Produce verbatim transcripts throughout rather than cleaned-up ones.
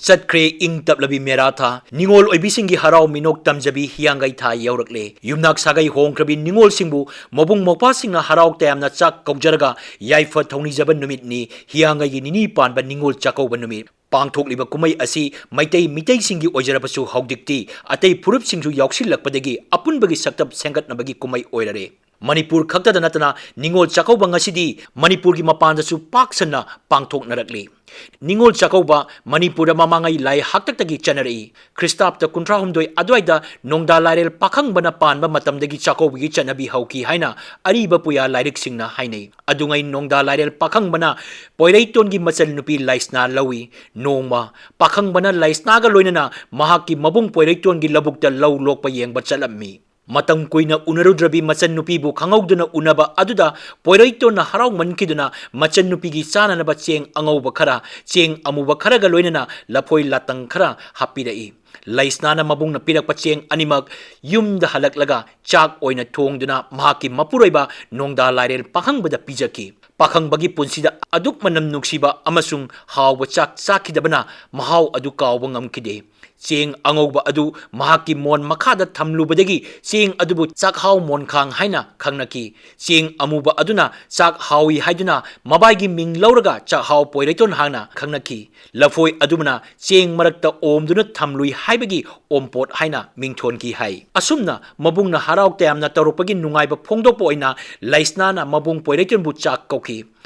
ꯆꯠꯈ꯭ꯔꯦ ꯏꯪ ꯇꯞꯂꯕꯤ ꯃꯦꯔꯥ ꯊꯥ, ꯅꯤꯉꯣꯜ ꯑꯣꯏꯕꯤꯁꯤꯡꯒꯤ ꯍꯔꯥꯎ ꯃꯤꯅꯣꯛ ꯇꯝꯖꯕꯤ ꯍꯤꯌꯥꯡꯒꯩ ꯊꯥ ꯌꯧꯔꯛꯂꯦ꯫ ꯌꯨꯝꯅꯥꯛ ꯁꯥꯒꯩ ꯍꯣꯡꯈ꯭ꯔꯕꯤ ꯅꯤꯉꯣꯜꯁꯤꯡꯕꯨ ꯃꯕꯨꯡ ꯃꯧꯄ꯭ꯋꯥꯁꯤꯡꯅ ꯍꯔꯥꯎ ꯇꯌꯥꯝꯅ ꯆꯥꯛ ꯀꯧꯖꯔꯒ ꯌꯥꯏꯐ ꯊꯧꯅꯤꯖꯕ ꯅꯨꯃꯤꯠꯅꯤ ꯍꯤꯌꯥꯡꯒꯩꯒꯤ ꯅꯤꯅꯤ ꯄꯥꯟꯕ ꯅꯤꯉꯣꯜ ꯆꯥꯛꯀꯧꯕ ꯅꯨꯃꯤꯠ꯫ ꯄꯥꯡꯊꯣꯛꯂꯤꯕ ꯀꯨꯝꯍꯩ ꯑꯁꯤ ꯃꯩꯇꯩ ꯃꯤꯇꯩꯁꯤꯡꯒꯤ ꯑꯣꯏꯖꯔꯕꯁꯨ ꯍꯧꯖꯤꯛꯇꯤ ꯑꯇꯩ ꯐꯨꯔꯨꯞꯁꯤꯡꯁꯨ ꯌꯥꯎꯁꯤꯜꯂꯛꯄꯗꯒꯤ ꯑꯄꯨꯟꯕꯒꯤ ꯁꯛꯇꯝ ꯁꯦꯝꯒꯠꯅꯕꯒꯤ ꯀꯨꯝꯍꯩ ꯑꯣꯏꯔꯔꯦ꯫ ꯃꯅꯤꯄꯨꯔ ꯈꯛꯇꯗ ꯅꯠꯇꯅ ꯅꯤꯉꯣꯜ ꯆꯥꯛꯀꯧꯕ ꯉꯁꯤꯗꯤ ꯃꯅꯤꯄꯨꯔꯒꯤ ꯃꯄꯥꯟꯗꯁꯨ ꯄꯥꯛ ꯁꯟꯅ ꯄꯥꯡꯊꯣꯛꯅꯔꯛꯂꯤ꯫ ꯅꯤꯉꯣꯜ ꯆꯥꯛꯀꯧꯕ ꯃꯅꯤꯄꯨꯔꯗ ꯃꯃꯥꯡꯉꯩ ꯂꯥꯏ ꯍꯥꯛꯇꯛꯇꯒꯤ ꯆꯠꯅꯔꯛꯏ꯫ ꯈ꯭ꯔꯤꯁꯇꯥꯕꯇ ꯀꯨꯟꯊ꯭ꯔꯥ ꯍꯨꯝꯗꯣꯏ ꯑꯗꯨꯋꯥꯏꯗ ꯅꯣꯡꯗꯥ ꯂꯥꯏꯔꯦꯜ ꯄꯥꯈꯪꯕꯅ ꯄꯥꯟꯕ ꯃꯇꯝꯗꯒꯤ ꯆꯥꯛꯀꯧꯕꯒꯤ ꯆꯠꯅꯕꯤ ꯍꯧꯈꯤ ꯍꯥꯏꯅ ꯑꯔꯤꯕ ꯄꯨꯌꯥ ꯂꯥꯏꯔꯤꯛꯁꯤꯡꯅ ꯍꯥꯏꯅꯩ꯫ ꯑꯗꯨꯉꯩ ꯅꯣꯡꯗꯥ ꯂꯥꯏꯔꯦꯜ ꯄꯥꯈꯪꯕꯅ ꯄꯣꯏꯔꯩꯇꯣꯟꯒꯤ ꯃꯆꯟꯅꯨꯄꯤ ꯂꯩꯁꯅꯥ ꯂꯧꯏ꯫ ꯅꯣꯡꯃ ꯄꯥꯈꯪꯕꯅ ꯂꯩꯁꯅꯥꯒ ꯂꯣꯏꯅꯅ ꯃꯍꯥꯛꯀꯤ ꯃꯕꯨꯡ ꯄꯣꯏꯔꯩꯇꯣꯟꯒꯤ ꯂꯧꯕꯨꯛꯇ ꯂꯧ ꯂꯣꯛꯄ ꯌꯦꯡꯕ ꯆꯠꯂꯝꯃꯤ꯫ ꯃꯇꯝ ꯀꯨꯏꯅ ꯎꯅꯔꯨꯗ꯭ꯔꯕꯤ ꯃꯆꯟꯅꯨꯄꯤꯕꯨ ꯈꯪꯍꯧꯗꯅ ꯎꯅꯕ ꯑꯗꯨꯗ ꯄꯣꯏꯔꯩꯇꯣꯟꯅ ꯍꯔꯥꯎꯃꯟꯈꯤꯗꯨꯅ ꯃꯆꯟꯅꯨꯄꯤꯒꯤ ꯆꯥꯅꯅꯕ ꯆꯦꯡ ꯑꯉꯧꯕ ꯈꯔ, ꯆꯦꯡ ꯑꯃꯨꯕ ꯈꯔꯒ ꯂꯣꯏꯅꯅ ꯂꯐꯣꯏ ꯂꯥꯇꯪ ꯈꯔ ꯍꯥꯞꯄꯤꯔꯛꯏ꯫ ꯂꯩꯁꯅꯥꯅ ꯃꯕꯨꯡꯅ ꯄꯤꯔꯛꯄ ꯆꯦꯡ ꯑꯅꯤꯃꯛ ꯌꯨꯝꯗ ꯍꯜꯂꯛꯂꯒ ꯆꯥꯛ ꯑꯣꯏꯅ ꯊꯣꯡꯗꯨꯅ ꯃꯍꯥꯛꯀꯤ ꯃꯄꯨꯔꯣꯏꯕ ꯅꯣꯡꯗꯥ ꯂꯥꯏꯔꯦꯜ ꯄꯥꯈꯪꯕꯗ ꯄꯤꯖꯈꯤ꯫ ꯄꯥꯈꯪꯕꯒꯤ ꯄꯨꯟꯁꯤꯗ ꯑꯗꯨꯛ ꯃꯅꯝ ꯅꯨꯡꯁꯤꯕ ꯑꯃꯁꯨꯡ ꯍꯥꯎꯕ ꯆꯥꯛ ꯆꯥꯈꯤꯗꯕꯅ ꯃꯍꯥꯎ ꯑꯗꯨ ꯀꯥꯎꯕ ꯉꯝꯈꯤꯗꯦ꯫ ꯆꯦꯡ ꯑꯉꯧꯕ ꯑꯗꯨ ꯃꯍꯥꯛꯀꯤ ꯃꯣꯟ ꯃꯈꯥꯗ ꯊꯝꯂꯨꯕꯗꯒꯤ ꯆꯦꯡ ꯑꯗꯨꯕꯨ ꯆꯥꯛꯍꯥꯎ ꯃꯣꯟꯈꯥꯡ ꯍꯥꯏꯅ ꯈꯪꯅꯈꯤ꯫ ꯆꯦꯡ ꯑꯃꯨꯕ ꯑꯗꯨꯅ ꯆꯥꯛ ꯍꯥꯎꯏ ꯍꯥꯏꯗꯨꯅ ꯃꯕꯥꯏꯒꯤ ꯃꯤꯡ ꯂꯧꯔꯒ ꯆꯥꯛꯍꯥꯎ ꯄꯣꯏꯔꯩꯇꯣꯟ ꯍꯥꯏꯅ ꯈꯪꯅꯈꯤ꯫ ꯂꯐꯣꯏ ꯑꯗꯨꯃꯅ ꯆꯦꯡ ꯃꯔꯛꯇ ꯑꯣꯝꯗꯨꯅ ꯊꯝꯂꯨꯏ ꯍꯥꯏꯕꯒꯤ ꯑꯣꯝꯄꯣꯠ ꯍꯥꯏꯅ ꯃꯤꯡꯊꯣꯟꯈꯤ ꯍꯥꯏ꯫ ꯑꯁꯨꯝꯅ ꯃꯕꯨꯡꯅ ꯍꯔꯥꯎ ꯇꯌꯥꯝꯅ ꯇꯧꯔꯛꯄꯒꯤ ꯅꯨꯡꯉꯥꯏꯕ ꯐꯣꯡꯗꯣꯛꯄ ꯑꯣꯏꯅ ꯂꯩꯁꯅꯥꯅ ꯃꯕꯨꯡ ꯄꯣꯏꯔꯩꯇꯣꯟꯕꯨ ꯆꯥꯛ ꯀꯧꯈꯤ꯫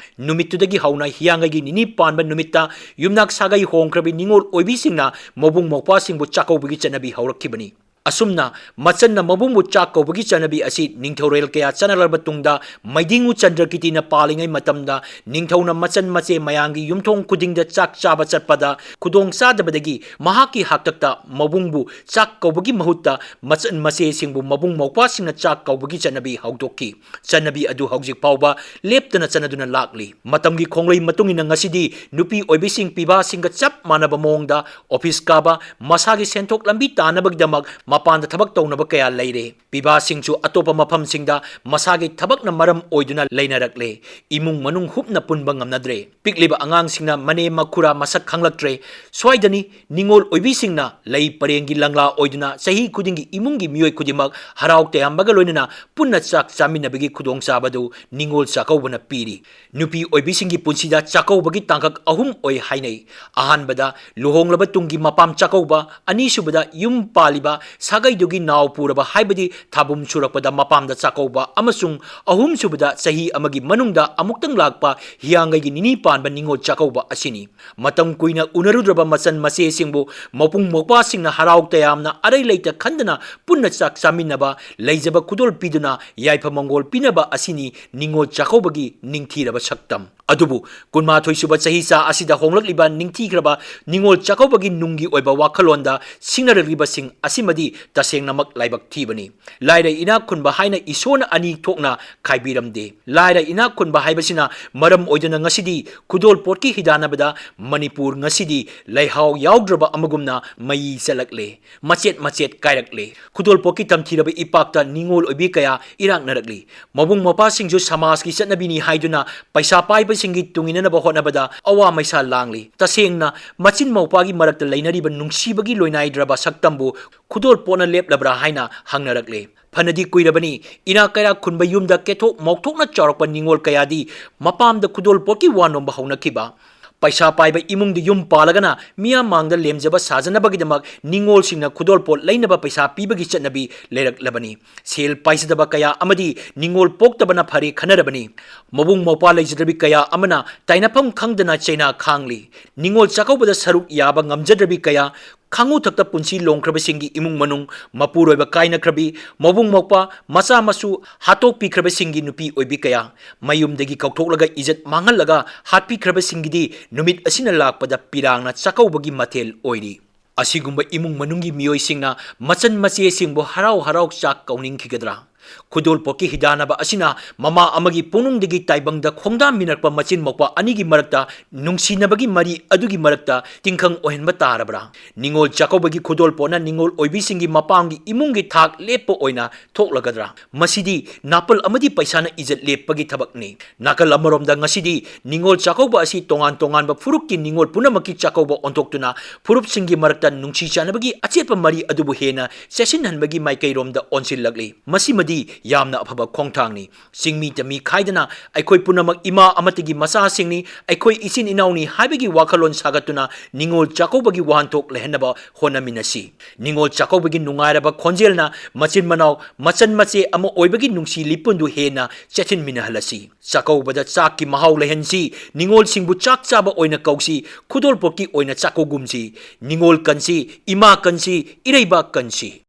ꯅꯨꯃꯤꯠꯇꯨꯗꯒꯤ ꯍꯧꯅ ꯍꯤꯌꯥꯡꯒꯩꯒꯤ ꯅꯤꯅꯤ ꯄꯥꯟꯕ ꯅꯨꯃꯤꯠꯇ ꯌꯨꯝꯅꯥꯛ ꯁꯥꯒꯩ ꯍꯣꯡꯈ꯭ꯔꯕꯤ ꯅꯤꯉꯣꯜ ꯑꯣꯏꯕꯤꯁꯤꯡꯅ ꯃꯕꯨꯡ ꯃꯧꯄ꯭ꯋꯥꯁꯤꯡꯕꯨ ꯆꯥꯛꯀꯧꯕꯒꯤ ꯆꯠꯅꯕꯤ ꯍꯧꯔꯛꯈꯤꯕꯅꯤ꯫ ꯑꯁꯨꯝꯅ ꯃꯆꯟꯅ ꯃꯕꯨꯡꯕꯨ ꯆꯥꯛ ꯀꯧꯕꯒꯤ ꯆꯠꯅꯕꯤ ꯑꯁꯤ ꯅꯤꯡꯊꯧꯔꯦꯜ ꯀꯌꯥ ꯆꯠꯅꯔꯕ ꯇꯨꯡꯗ ꯃꯩꯗꯤꯡꯉꯨ ꯆꯟꯗ꯭ꯔꯀꯤꯇꯤꯅ ꯄꯥꯜꯂꯤꯉꯩ ꯃꯇꯝꯗ ꯅꯤꯡꯊꯧꯅ ꯃꯆꯟ ꯃꯆꯦ ꯃꯌꯥꯝꯒꯤ ꯌꯨꯝꯊꯣꯡ ꯈꯨꯗꯤꯡꯗ ꯆꯥꯛ ꯆꯥꯕ ꯆꯠꯄꯗ ꯈꯨꯗꯣꯡ ꯆꯥꯗꯕꯗꯒꯤ ꯃꯍꯥꯛꯀꯤ ꯍꯥꯛꯇꯛꯇ ꯃꯕꯨꯡꯕꯨ ꯆꯥꯛ ꯀꯧꯕꯒꯤ ꯃꯍꯨꯠꯇ ꯃꯆꯟ ꯃꯆꯦꯁꯤꯡꯕꯨ ꯃꯕꯨꯡ ꯃꯧꯄ꯭ꯋꯥꯁꯤꯡꯅ ꯆꯥꯛ ꯀꯧꯕꯒꯤ ꯆꯠꯅꯕꯤ ꯍꯧꯗꯣꯛꯈꯤ꯫ ꯆꯠꯅꯕꯤ ꯑꯗꯨ ꯍꯧꯖꯤꯛ ꯐꯥꯎꯕ ꯂꯦꯞꯇꯅ ꯆꯠꯅꯗꯨꯅ ꯂꯥꯛꯂꯤ꯫ ꯃꯇꯝꯒꯤ ꯈꯣꯡꯂꯩ ꯃꯇꯨꯡ ꯏꯟꯅ ꯉꯁꯤꯗꯤ ꯅꯨꯄꯤ ꯑꯣꯏꯕꯤꯁꯤꯡ ꯄꯤꯕꯥꯁꯤꯡꯒ ꯆꯞ ꯃꯥꯟꯅꯕ ꯃꯑꯣꯡꯗ ꯑꯣꯐꯤꯁ ꯀꯥꯕ, ꯃꯁꯥꯒꯤ ꯁꯦꯟꯊꯣꯛ ꯂꯝꯕꯤ ꯇꯥꯅꯕꯒꯤꯗꯃꯛ ꯃꯄꯥꯟꯗ ꯊꯕꯛ ꯇꯧꯅꯕ ꯀꯌꯥ ꯂꯩꯔꯦ꯫ ꯄꯤꯕꯥꯁꯤꯡꯁꯨ ꯑꯇꯣꯞꯄ ꯃꯐꯝꯁꯤꯡꯗ ꯃꯁꯥꯒꯤ ꯊꯕꯛꯅ ꯃꯔꯝ ꯑꯣꯏꯗꯨꯅ ꯂꯩꯅꯔꯛꯂꯦ꯫ ꯏꯃꯨꯡ ꯃꯅꯨꯡ ꯍꯨꯞꯅ ꯄꯨꯟꯕ ꯉꯝꯅꯗ꯭ꯔꯦ꯫ ꯄꯤꯛꯂꯤꯕ ꯑꯉꯥꯡꯁꯤꯡꯅ ꯃꯅꯦꯝ ꯃꯈꯨꯔꯥ ꯃꯁꯛ ꯈꯪꯂꯛꯇ꯭ꯔꯦ꯫ ꯁ꯭ꯋꯥꯏꯗꯅꯤ ꯅꯤꯉꯣꯜ ꯑꯣꯏꯕꯤꯁꯤꯡꯅ ꯂꯩ ꯄꯔꯦꯡꯒꯤ ꯂꯪꯂꯥ ꯑꯣꯏꯗꯨꯅ ꯆꯍꯤ ꯈꯨꯗꯤꯡꯒꯤ ꯏꯃꯨꯡꯒꯤ ꯃꯤꯑꯣꯏ ꯈꯨꯗꯤꯡꯃꯛ ꯍꯔꯥꯎ ꯇꯌꯥꯝꯕꯒ ꯂꯣꯏꯅꯅ ꯄꯨꯟꯅ ꯆꯥꯛ ꯆꯥꯃꯤꯟꯅꯕꯒꯤ ꯈꯨꯗꯣꯡꯆꯥꯕꯗꯨ ꯅꯤꯉꯣꯜ ꯆꯥꯛꯀꯧꯕꯅ ꯄꯤꯔꯤ꯫ ꯅꯨꯄꯤ ꯑꯣꯏꯕꯤꯁꯤꯡꯒꯤ ꯄꯨꯟꯁꯤꯗ ꯆꯥꯛꯀꯧꯕꯒꯤ ꯇꯥꯡꯀꯛ ꯑꯍꯨꯝ ꯑꯣꯏ ꯍꯥꯏꯅꯩ꯫ ꯑꯍꯥꯟꯕꯗ ꯂꯨꯍꯣꯡꯂꯕ ꯇꯨꯡꯒꯤ ꯃꯄꯥꯝ ꯆꯥꯛꯀꯧꯕ, ꯑꯅꯤꯁꯨꯕꯗ ꯌꯨꯝ ꯄꯥꯜꯂꯤꯕ ꯁꯥꯒꯩꯗꯨꯒꯤ ꯅꯥꯎ ꯄꯨꯔꯕ ꯍꯥꯏꯕꯗꯤ ꯊꯥꯕꯨꯝ ꯁꯨꯔꯛꯄꯗ ꯃꯄꯥꯝꯗ ꯆꯥꯛꯀꯧꯕ, ꯑꯃꯁꯨꯡ ꯑꯍꯨꯝꯁꯨꯕꯗ ꯆꯍꯤ ꯑꯃꯒꯤ ꯃꯅꯨꯡꯗ ꯑꯃꯨꯛꯇꯪ ꯂꯥꯛꯄ ꯍꯤꯌꯥꯡꯒꯩꯒꯤ ꯅꯤꯅꯤ ꯄꯥꯟꯕ ꯅꯤꯉꯣꯜ ꯆꯥꯛꯀꯧꯕ ꯑꯁꯤꯅꯤ꯫ ꯃꯇꯝ ꯀꯨꯏꯅ ꯎꯅꯔꯨꯗ꯭ꯔꯕ ꯃꯆꯟ ꯃꯆꯦꯁꯤꯡꯕꯨ ꯃꯄꯨꯡ ꯃꯧꯄ꯭ꯋꯥꯁꯤꯡꯅ ꯍꯔꯥꯎ ꯇꯌꯥꯝꯅ ꯑꯔꯩ ꯂꯩꯇ ꯈꯟꯗꯅ ꯄꯨꯟꯅ ꯆꯥꯛ ꯆꯥꯃꯤꯟꯅꯕ, ꯂꯩꯖꯕ ꯈꯨꯗꯣꯜ ꯄꯤꯗꯨꯅ ꯌꯥꯏꯐ ꯃꯪꯒꯣꯜ ꯄꯤꯅꯕ ꯑꯁꯤꯅꯤ ꯅꯤꯉꯣꯜ ꯆꯥꯛꯀꯧꯕꯒꯤ ꯅꯤꯡꯊꯤꯔꯕ ꯁꯛꯇꯝ꯫ ꯑꯗꯨꯕꯨ ꯀꯨꯟꯃꯥꯊꯣꯏ ꯁꯨꯕ ꯆꯍꯤꯆꯥ ꯑꯁꯤꯗ ꯍꯣꯡꯂꯛꯂꯤꯕ ꯅꯤꯡꯊꯤꯈ꯭ꯔꯕ ꯅꯤꯉꯣꯜ ꯆꯥꯛꯀꯧꯕꯒꯤ ꯅꯨꯡꯒꯤ ꯑꯣꯏꯕ ꯋꯥꯈꯜꯂꯣꯟꯗ ꯁꯤꯡꯅꯔꯛꯂꯤꯕꯁꯤꯡ ꯑꯁꯤꯃꯗꯤ ꯇꯁꯦꯡꯅꯃꯛ ꯂꯥꯏꯕꯛ ꯊꯤꯕꯅꯤ꯫ ꯂꯥꯏꯔ ꯏꯅꯥꯛ ꯈꯨꯟꯕ ꯍꯥꯏꯅ ꯏꯁꯣꯔꯅ ꯑꯅꯤ ꯊꯣꯛꯅ ꯈꯥꯏꯕꯤꯔꯝꯗꯦ꯫ ꯂꯥꯏꯔ ꯏꯅꯥꯛ ꯈꯨꯟꯕ ꯍꯥꯏꯕꯁꯤꯅ ꯃꯔꯝ ꯑꯣꯏꯗꯨꯅ ꯉꯁꯤꯗꯤ ꯈꯨꯗꯣꯜ ꯄꯣꯠꯀꯤ ꯍꯤꯗꯥꯟꯅꯕꯗ ꯃꯅꯤꯄꯨꯔ ꯉꯁꯤꯗꯤ ꯂꯩꯍꯥꯎ ꯌꯥꯎꯗ꯭ꯔꯕ ꯑꯃꯒꯨꯝꯅ ꯃꯩ ꯆꯠꯂꯛꯂꯦ꯫ ꯃꯆꯦꯠ ꯃꯆꯦꯠ ꯀꯥꯏꯔꯛꯂꯦ꯫ ꯈꯨꯗꯣꯜ ꯄꯣꯠꯀꯤ ꯇꯝꯊꯤꯔꯕ ꯏꯄꯥꯛꯇ ꯅꯤꯉꯣꯜ ꯑꯣꯏꯕꯤ ꯀꯌꯥ ꯏꯔꯥꯛꯅꯔꯛꯂꯤ꯫ ꯃꯕꯨꯡ ꯃꯧꯄ꯭ꯋꯥꯁꯤꯡꯁꯨ ꯁꯃꯥꯖꯀꯤ ꯆꯠꯅꯕꯤꯅꯤ ꯍꯥꯏꯗꯨꯅ ꯄꯩꯁꯥ ꯄꯥꯏꯕꯁꯤꯡꯒꯤ ꯇꯨꯡꯏꯟꯅꯅꯕ ꯍꯣꯠꯅꯕꯗ ꯑꯋꯥ ꯃꯩꯁꯥ ꯂꯥꯡꯂꯤ꯫ ꯇꯁꯦꯡꯅ ꯃꯆꯤꯟ ꯃꯧꯄ꯭ꯋꯥꯒꯤ ꯃꯔꯛꯇ ꯂꯩꯅꯔꯤꯕ ꯅꯨꯡꯁꯤꯕꯒꯤ ꯂꯣꯏꯅꯥꯏꯗ꯭ꯔꯕ ꯁꯛꯇꯝꯕꯨ ꯈꯨꯗꯣꯜ ꯄꯣꯠꯅ ꯂꯦꯞꯂꯕ꯭ꯔꯥ ꯍꯥꯏꯅ ꯍꯪꯅꯔꯛꯂꯦ꯫ ꯐꯅꯗꯤ ꯀꯨꯏꯔꯕꯅꯤ ꯏꯅꯥꯛ ꯀꯩꯔꯥꯛ ꯈꯨꯟꯕ ꯌꯨꯝꯗ ꯀꯦꯊꯣꯛ ꯃꯧꯊꯣꯛꯅ ꯆꯥꯎꯔꯛꯄ ꯅꯤꯉꯣꯜ ꯀꯌꯥꯗꯤ ꯃꯄꯥꯝꯗ ꯈꯨꯗꯣꯜ ꯄꯣꯠꯀꯤ ꯋꯥ ꯅꯣꯝꯕ ꯍꯧꯅꯈꯤꯕ꯫ ꯄꯩꯁꯥ ꯄꯥꯏꯕ ꯏꯃꯨꯡꯗ ꯌꯨꯝ ꯄꯥꯜꯂꯒꯅ ꯃꯤꯌꯥꯝ ꯃꯥꯡꯗ ꯂꯦꯝꯖꯕ ꯁꯥꯖꯅꯕꯒꯤꯗꯃꯛ ꯅꯤꯉꯣꯜꯁꯤꯡꯅ ꯈꯨꯗꯣꯜ ꯄꯣꯠ ꯂꯩꯅꯕ ꯄꯩꯁꯥ ꯄꯤꯕꯒꯤ ꯆꯠꯅꯕꯤ ꯂꯩꯔꯛꯂꯕꯅꯤ꯫ ꯁꯦꯜ ꯄꯥꯏꯖꯗꯕ ꯀꯌꯥ ꯑꯃꯗꯤ ꯅꯤꯉꯣꯜ ꯄꯣꯛꯇꯕꯅ ꯐꯔꯦ ꯈꯟꯅꯔꯕꯅꯤ꯫ ꯃꯕꯨꯡ ꯃꯧꯄ꯭ꯋꯥ ꯂꯩꯖꯗ꯭ꯔꯕꯤ ꯀꯌꯥ ꯑꯃꯅ ꯇꯥꯏꯅꯐꯝ ꯈꯪꯗꯅ ꯆꯩꯅꯥ ꯈꯥꯡꯂꯤ꯫ ꯅꯤꯉꯣꯜ ꯆꯥꯛꯀꯧꯕꯗ ꯁꯔꯨꯛ ꯌꯥꯕ ꯉꯝꯖꯗ꯭ꯔꯕꯤ ꯀꯌꯥ, ꯈꯥꯉꯨ ꯊꯛꯇ ꯄꯨꯟꯁꯤ ꯂꯣꯡꯈ꯭ꯔꯕꯁꯤꯡꯒꯤ ꯏꯃꯨꯡ ꯃꯅꯨꯡ, ꯃꯄꯨꯔꯣꯏꯕ ꯀꯥꯏꯅꯈ꯭ꯔꯕꯤ, ꯃꯕꯨꯡ ꯃꯧꯄ꯭ꯋꯥ, ꯃꯆꯥ ꯃꯁꯨ ꯍꯥꯠꯇꯣꯛꯄꯤꯈ꯭ꯔꯕꯁꯤꯡꯒꯤ ꯅꯨꯄꯤ ꯑꯣꯏꯕꯤ ꯀꯌꯥ, ꯃꯌꯨꯝꯗꯒꯤ ꯀꯧꯊꯣꯛꯂꯒ ꯏꯖꯠ ꯃꯥꯡꯍꯜꯂꯒ ꯍꯥꯠꯄꯤꯈ꯭ꯔꯕꯁꯤꯡꯒꯤꯗꯤ ꯅꯨꯃꯤꯠ ꯑꯁꯤꯅ ꯂꯥꯛꯄꯗ ꯄꯤꯔꯥꯡꯅ ꯆꯥꯛꯀꯧꯕꯒꯤ ꯃꯊꯦꯜ ꯑꯣꯏꯔꯤ꯫ ꯑꯁꯤꯒꯨꯝꯕ ꯏꯃꯨꯡ ꯃꯅꯨꯡꯒꯤ ꯃꯤꯑꯣꯏꯁꯤꯡꯅ ꯃꯆꯟ ꯃꯆꯦꯁꯤꯡꯕꯨ ꯍꯔꯥꯎ ꯍꯔꯥꯎ ꯆꯥꯛ ꯀꯧꯅꯤꯡꯈꯤꯒꯗ꯭ꯔꯥ? ꯈꯨꯗꯣꯜꯄꯣꯠꯀꯤ ꯍꯤꯗꯥꯟꯅꯕ ꯑꯁꯤꯅ ꯃꯃꯥ ꯑꯃꯒꯤ ꯄꯨꯛꯅꯨꯡꯗꯒꯤ ꯇꯥꯏꯕꯪꯗ ꯈꯣꯡꯗꯥꯃꯤꯟꯅꯔꯛꯄ ꯃꯆꯤꯟ ꯃꯧꯄ꯭ꯋꯥ ꯑꯅꯤꯒꯤ ꯃꯔꯛꯇ ꯅꯨꯡꯁꯤꯅꯕꯒꯤ ꯃꯔꯤ ꯑꯗꯨꯒꯤ ꯃꯔꯛꯇ ꯇꯤꯡꯈꯪ ꯑꯣꯏꯍꯟꯕ ꯇꯥꯔꯕ꯭ꯔꯥ? ꯅꯤꯉꯣꯜ ꯆꯥꯛꯀꯧꯕꯒꯤ ꯈꯨꯗꯣꯜꯄꯣꯠꯅ ꯅꯤꯉꯣꯜ ꯑꯣꯏꯕꯤꯁꯤꯡꯒꯤ ꯃꯄꯥꯝꯒꯤ ꯏꯃꯨꯡꯒꯤ ꯊꯥꯛ ꯂꯦꯞꯄ ꯑꯣꯏꯅ ꯊꯣꯛꯂꯒꯗ꯭ꯔꯥ? ꯃꯁꯤꯗꯤ ꯅꯥꯄꯜ ꯑꯃꯗꯤ ꯄꯩꯁꯥꯅ ꯏꯖꯠ ꯂꯦꯞꯄꯒꯤ ꯊꯕꯛꯅꯤ꯫ ꯅꯥꯀꯜ ꯑꯃꯔꯣꯝꯗ ꯉꯁꯤꯗꯤ ꯅꯤꯉꯣꯜ ꯆꯥꯛꯀꯧꯕ ꯑꯁꯤ ꯇꯣꯉꯥꯟ ꯇꯣꯉꯥꯟꯕ ꯐꯨꯔꯨꯞꯀꯤ ꯅꯤꯉꯣꯜ ꯄꯨꯝꯅꯃꯛꯀꯤ ꯆꯥꯛꯀꯧꯕ ꯑꯣꯟꯊꯣꯛꯇꯨꯅ ꯐꯨꯔꯨꯞꯁꯤꯡꯒꯤ ꯃꯔꯛꯇ ꯅꯨꯡꯁꯤ ꯆꯥꯟꯅꯕꯒꯤ ꯑꯆꯦꯠꯄ ꯃꯔꯤ ꯑꯗꯨꯕꯨ ꯍꯦꯟꯅ ꯆꯦꯠꯁꯤꯟꯍꯟꯕꯒꯤ ꯃꯥꯏꯀꯩꯔꯣꯝꯗ ꯑꯣꯟꯁꯤꯜꯂꯛꯂꯤ꯫ ꯃꯁꯤꯃꯗꯤ ꯌꯥꯝꯅ ꯑꯐꯕ ꯈꯣꯡꯊꯥꯡꯅꯤ꯫ ꯆꯤꯡꯃꯤ ꯇꯝꯃꯤ ꯈꯥꯏꯗꯅ ꯑꯩꯈꯣꯏ ꯄꯨꯝꯅꯃꯛ ꯏꯃꯥ ꯑꯃꯠꯇꯒꯤ ꯃꯆꯥꯁꯤꯡꯅꯤ, ꯑꯩꯈꯣꯏ ꯏꯆꯤꯟ ꯏꯅꯥꯎꯅꯤ ꯍꯥꯏꯕꯒꯤ ꯋꯥꯈꯜꯂꯣꯟ ꯁꯥꯒꯠꯇꯨꯅ ꯅꯤꯉꯣꯜ ꯆꯥꯛꯀꯧꯕꯒꯤ ꯋꯥꯍꯟꯊꯣꯛ ꯂꯩꯍꯟꯅꯕ ꯍꯣꯠꯅꯃꯤꯟꯅꯁꯤ꯫ ꯅꯤꯉꯣꯜ ꯆꯥꯛꯀꯧꯕꯒꯤ ꯅꯨꯡꯉꯥꯏꯔꯕ ꯈꯣꯟꯖꯦꯜꯅ ꯃꯆꯤꯟ ꯃꯅꯥꯎ, ꯃꯆꯟ ꯃꯆꯦ ꯑꯃ ꯑꯣꯏꯕꯒꯤ ꯅꯨꯡꯁꯤ ꯂꯤꯄꯨꯟꯗꯨ ꯍꯦꯟꯅ ꯆꯦꯠꯁꯤꯟꯃꯤꯟꯅꯍꯜꯂꯁꯤ꯫ ꯆꯥꯛꯀꯧꯕꯗ ꯆꯥꯛꯀꯤ ꯃꯍꯥꯎ ꯂꯩꯍꯟꯁꯤ, ꯅꯤꯉꯣꯜꯁꯤꯡꯕꯨ ꯆꯥꯛ ꯆꯥꯕ ꯑꯣꯏꯅ ꯀꯧꯁꯤ, ꯈꯨꯗꯣꯜꯄꯣꯠꯀꯤ ꯑꯣꯏꯅ ꯆꯥꯛꯀꯧꯒꯨꯝꯁꯤ꯫ ꯅꯤꯉꯣꯜ ꯀꯟꯁꯤ, ꯏꯃꯥ ꯀꯟꯁꯤ, ꯏꯔꯩꯕꯥꯛ ꯀꯟꯁꯤ꯫